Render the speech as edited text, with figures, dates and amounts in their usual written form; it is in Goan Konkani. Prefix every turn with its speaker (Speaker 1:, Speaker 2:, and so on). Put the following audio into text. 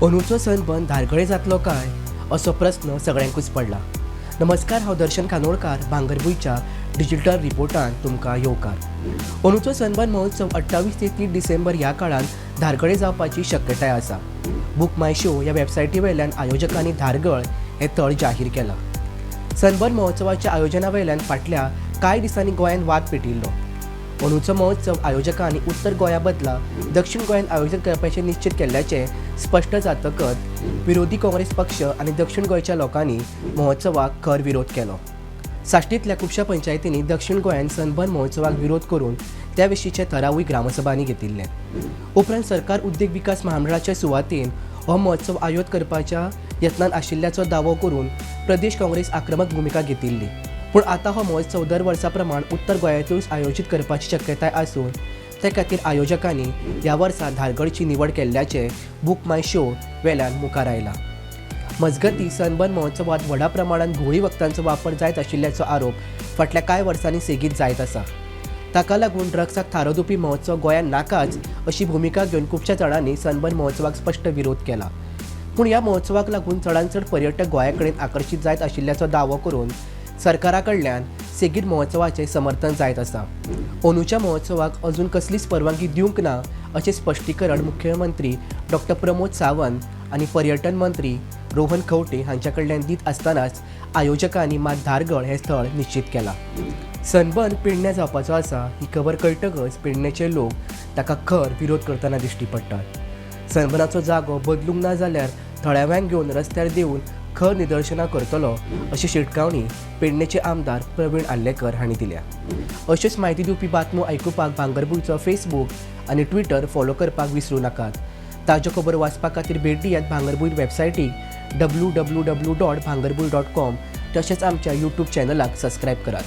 Speaker 1: अंदूचो सनबर्न धारगळे जातलो काय असो प्रस्न सगळ्यांकूच पडला. नमस्कार, हांव दर्शन खानोडकार, भांगरभूंयच्या डिजिटल रिपोर्टान तुमकां येवकार. अंदूचो सनबर्न महोत्सव 28 ते 30 डिसेंबर ह्या काळांत धारगळे जावपाची शक्यताय आसा. बुक माय शो ह्या वेबसायटी वयल्यान आयोजकांनी धारगळ हें थळ जाहीर केलां. सनबर्न महोत्सवाच्या आयोजना वयल्यान फाटल्या कांय दिसांनी गोंयांत वाद पेटिल्लो. अंदूचो महोत्सव आयोजकांनी उत्तर गोंया बदला दक्षिण गोंयांत आयोजीत करपाचें निश्चित केल्ल्याचें स्पश्ट जातकच विरोधी काँग्रेस पक्ष आनी दक्षिण गोंयच्या लोकांनी महोत्सवाक खर विरोध केलो. साश्टींतल्या खुबश्या पंचायतींनी दक्षिण गोंयांत सनबर्न महोत्सवाक विरोध करून त्या विशींचे थरावूय ग्रामसभांनी घेतिल्ले. उपरांत सरकार उद्देग विकास महामंडळाच्या सुवातेन हो महोत्सव आयोजित करपाच्या यत्नान आशिल्ल्याचो दावो करून प्रदेश काँग्रेस आक्रमक भुमिका घेतिल्ली. पूण आतां हो महोत्सव दर वर्सा प्रमाण उत्तर गोंयांतूच आयोजीत करपाची शक्यताय आसून ते खातीर आयोजकांनी ह्या वर्सा धारगळची निवड केल्ल्याचें बूक माय शो वेल्यान मुखार आयलां. मजगतीं, सनबर्न महोत्सवात व्हडा प्रमाणात घुंवळी वखदांचो वापर जायत आशिल्ल्याचो आरोप फाटल्या कांय वर्सांनी सेगीत जायत आसा. ताका लागून ड्रग्साक थारो दिवपी महोत्सव गोंयांत नाकाच अशी भुमिका घेवन खुबश्या जाणांनी सनबर्न महोत्सवाक स्पश्ट विरोध केला. पूण ह्या महोत्सवाक लागून चडांत चड पर्यटक गोंया कडेन आकर्शीत जायत आशिल्ल्याचो दावो करून सरकारा कडल्यान सेगीत महोत्सवाचें समर्थन जायत आसा. अंदूच्या महोत्सवाक अजून कसलीच परवानगी दिवंक ना अशें स्पश्टीकरण मुख्यमंत्री डॉक्टर प्रमोद सावंत आनी पर्यटन मंत्री रोहन खंवटे हांच्या कडल्यान दीत आसतनाच आयोजकांनी मात धारगळ हें स्थळ निश्चित केलां. सनबर्न पेडण्यां जावपाचो आसा ही खबर कळटकच पेडणेचे लोक ताका खर विरोध करतना दिश्टी पडटात. सनबर्नाचो जागो बदलूंक ना जाल्यार थळाव्यांक घेवन रस्त्यार देंवून खर निदर्शनां करतलो अशी शिटकावणी पेडणेचे आमदार प्रवीण आर्लेकर हांणी दिल्या. अश्योच म्हायती दिवपी बातम्यो आयकुपाक भांगरभूंयचो फेसबूक आनी ट्विटर फॉलो करपाक विसरूं नाकात. ताज्यो खबरो वाचपा खातीर भेट दियात भांगरभूंय वेबसायटीक www.bhangarbhuin.com. तशेंच आमच्या यूट्यूब चॅनलाक सबस्क्रायब करात.